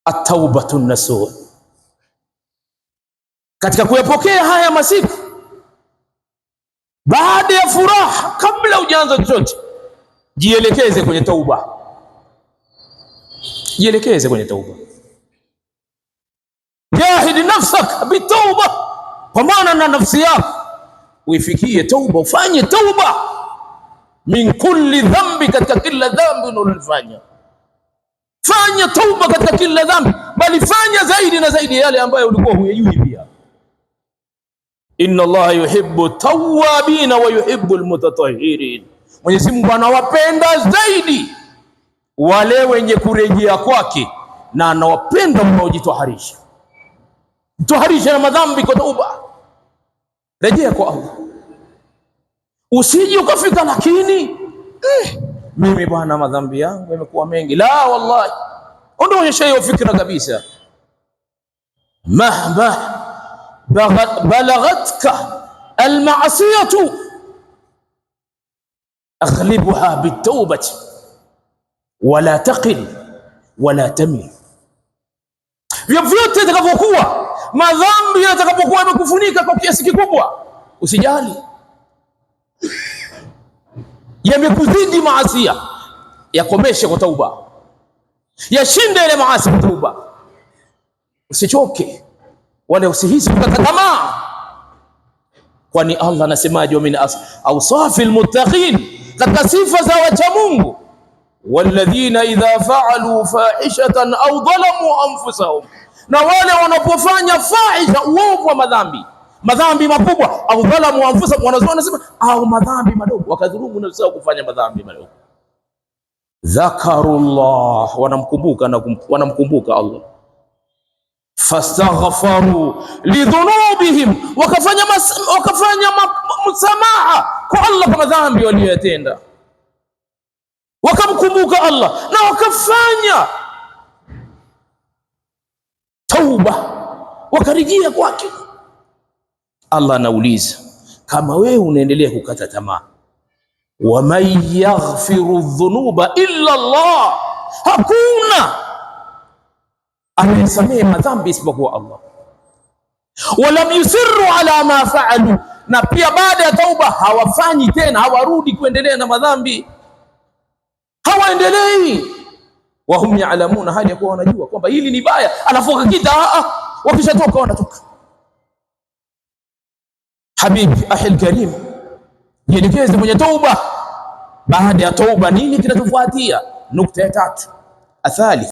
At-taubatu nasuh, katika kuyapokea haya masiku baada ya furaha, kabla hujaanza chochote, jielekeze kwenye tauba, jielekeze kwenye tauba. Jahidi nafsak bitauba, pambana na nafsi yako uifikie tauba, ufanye tauba min kulli dhambi, katika kila dhambi unalofanya fanya tauba katika kila dhambi, bali fanya zaidi na zaidi yale ambayo ulikuwa huyajui pia. Inna Allaha yuhibbu tawabina wa yuhibbu almutatahirin, Mwenyezi Mungu anawapenda zaidi wale wenye kurejea kwake na anawapenda wanaojitoharisha. Toharisha na madhambi kwa tauba, rejea kwa Allah, usije ukafika lakini mimi bwana, madhambi yangu yamekuwa mengi. La, wallahi, ondosha hiyo fikra kabisa. Mahma balaghatka almasiyatu aghlibha bitawbati wala taqil wala tamil, vyovyote itakavyokuwa madhambi yatakapokuwa yamekufunika kwa kiasi kikubwa, usijali yamekuzidi maasia, yakomeshe kwa tauba, yashinde ile maasi kwa tauba. Usichoke wala usihisi kukata tamaa, kwani Allah anasemaje? Wa min awsafi almuttaqin, katika sifa za wacha Mungu, walladhina idha faalu fahishatan au dhalamu anfusahum, na wale wanapofanya fahisha, uovu wa madhambi madhambi makubwa, au dhalamu anfusahum, wanazuoni wanasema au madhambi madogo, wakadhulumu nafsi zao kufanya madhambi madogo. Dhakarullah, wanamkumbuka na wanamkumbuka Allah. Fastaghfaru lidhunubihim, wakafanya msamaha kwa Allah kwa madhambi waliyoyatenda, wakamkumbuka Allah na wakafanya tauba, wakarejea kwake. Allah anauliza, kama wewe unaendelea kukata tamaa, waman yaghfiru dhunuba illa Allah, hakuna anayesamehe madhambi isipokuwa Allah. Walam yusirru ala ma faalu, na pia baada ya tauba hawafanyi tena, hawarudi kuendelea na madhambi, hawaendelei. Wahum yaalamuna, hali ya kuwa wanajua kwamba hili ni baya, alafu wakakita, wakishatoka wanatoka. Habibi ahil karim, jielekeze kwenye tauba. Baada ya tauba nini kinachofuatia? Nukta ya tatu, athalith